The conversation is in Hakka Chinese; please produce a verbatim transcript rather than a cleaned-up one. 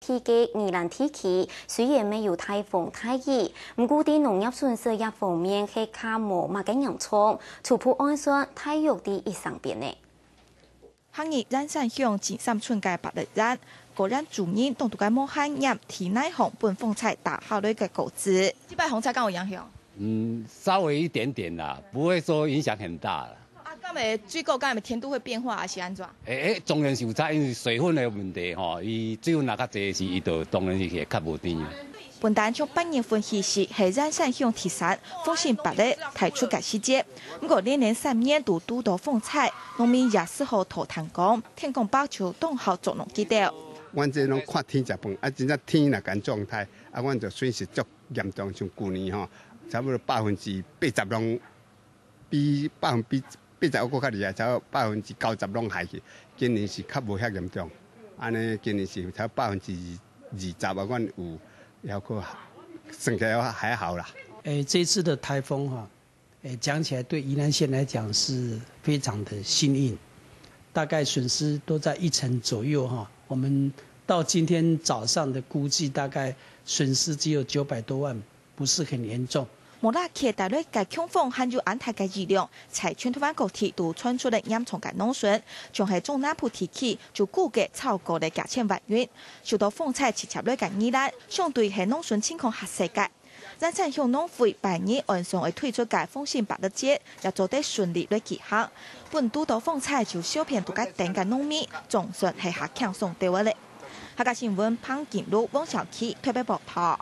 地个宜蘭地區雖然乜有颱風、大雨，毋過在農業損失這方面係較無麼个嚴重，初步按算大約在一成邊仔。 下日，員山鄉金山村个百樂園，果園主人當多个無閒拈地泥項分風搓打下來个果子。這擺風搓敢有影響？嗯，稍微一點點啦，不會說影響很大啦。啊，敢會水果敢會甜度會變化，還是按怎？誒誒，當然是有差，因為水分的問題吼，伊水分若較濟時，伊就當然是會較無甜。 本旦從八月份起始，係員山鄉第三風信百樂推出个時節。毋過，連連三年都堵著風搓，農民也只好拖炭工，天公伯就當好捉弄佢兜。阮這攏看天食飯，啊，真正天若恁狀態，啊，阮就損失足嚴重。像舊年吼，差不多百分之八十攏 比百分比八十猶閣較厲害，差不多百分之九十攏害去。今年是較無遐嚴重，按呢今年是差不多百分之二十啊，阮有猶閣算起來還好啦。誒，這一次的颱風哈，誒，講起來對宜蘭縣來講是非常的幸運，大概損失都在一成左右哈。我們到今天早上的估計，大概損失只有九百多萬， 不是很嚴重。無啦，佢帶來个強風還有恁大个雨量，在全臺灣各地都傳出了嚴重个農損，像係中南部地區就估計超過了幾千萬元。受到風搓直接來个宜蘭，相對係農損情況較細个。員山鄉農會拜二按算會推出个風信百樂節，也做得順利來舉行。分堵著風搓就小便都該等个農民，總算係較輕鬆兜仔了。客家新聞彭景如、汪小琪，臺北報導。